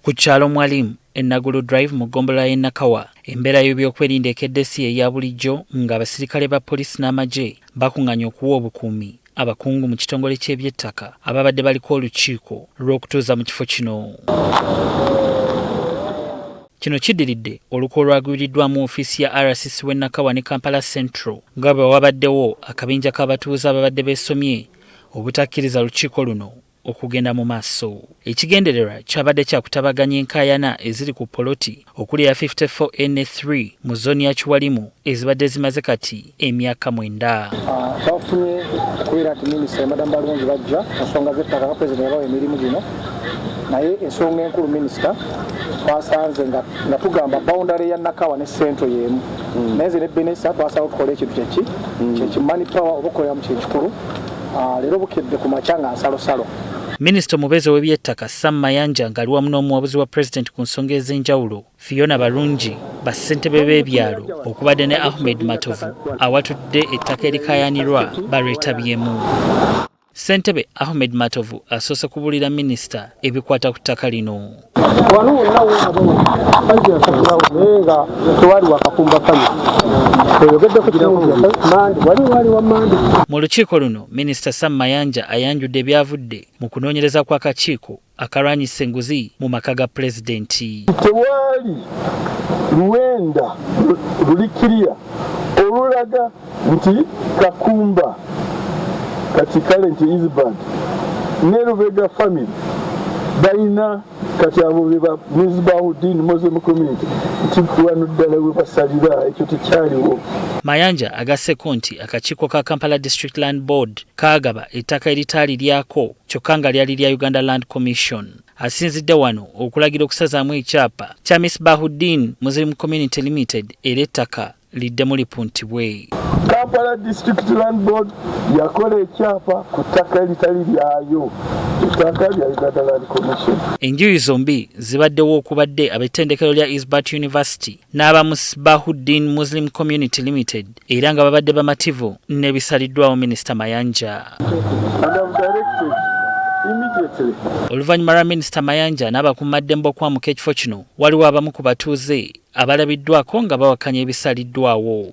Ku kyalo Mwalimu e Nagulu Drive mu ggombolola y'e Nakawa, embeera y'ebyokwerinda ekedde si y'eya bulijjo ng'abasirikale ba poliisi n'amagye bakung'anye okuwa obukuumi abakungu mu kitongole ky'ebyettaka ababadde baliko olukiiko lw'okutuuza mu kifo kino. Kino kiddiridde olukwe olwagwiriddwamu ofiisi ya RCC w'e Nakawa ne Kampala Central nga bwe wabaddewo akabinja k'abatuuze ababadde beesomye obutakkiriza lukiiko luno okugenda mu maaso. Ekigendererwa kyabadde kya kutabaganya enkaayana eziri ku poloti okuli eya 54 A ne 3 mu zooni ya Kiwalimu ezibadde zimaze kati emyaka 9. Twafunye okubeera nti minisita ne madamu Balungi bajja ku nsonga z'ettaka nga pulezidenti yabawa emirimu gino, naye ensonga enkulu minisita twasanze nga tugamba boundary ya Nakawa ne Central y'emu, naye nze ne Benesa twasalawo tukole ekintu kyeki kyeki money power oba okukolera mu kyekikulu. Leero bukedde ku makya nga nsalosalo. Minisita omubeezi ow'ebyettaka Sam Mayanja ng'ali wamu n'omuwabuzi wa pulezidenti ku nsonga ez'enjawulo Fiona Barungi, bassentebe b'ebyalo okubadde ne Ahmed Matovu awatudde ettaka erikaayanirwa balwetabyemu. Ssentebe Ahmed Matovu asoose kubuulira minisita ebikwata ku ttaka lino. Wano wonna wonabajjasatulawo naye nga tewali wakakumba family oyogeddeko mandi wali wali wa mandi. Mu lukiiko luno minisita Sam Mayanja ayanjudde ebyavudde mu kunoonyereza kw'akakiiko akalwanyisa enguzi mu maka ga pulezidenti. Tewali luwenda lulikiriya olulaga nti Kakumba kati kale nti Isbad ne Lubega family balina kati abo be ba Misbahuddin Muslim community nti wano ddala we basalira, ekyo tekyaliwo. Mayanja agasseko nti akakiiko ka Kampala District Land Board kaagaba ettaka eritaali lyako kyokka nga lyali lya Uganda Land Commission. Asinzidde wano okulagira okusazaamu ekyapa kya Misbahuddin Muslim Community Limited era ettaka liddemu lipuntibwe. Kampala District Land Board yakola ekyapa ku ttaka eritali lyayo, ettaka lya Uganda Land Commission. Enjuyi zombi zibaddewo okubadde ab'ettendekero lya Isbat University n'aba Misbahuddin Muslim Community Limited era nga babadde bamativu n'ebisaliddwawo Minisita Mayanja. And I've directed immediately. Oluvannyuma lwa Minisita Mayanja n'abakuumaddembe okwamuka ekifo kino, waliwo abamu ku batuuze abalabiddwako nga bawakanya ebisaliddwawo.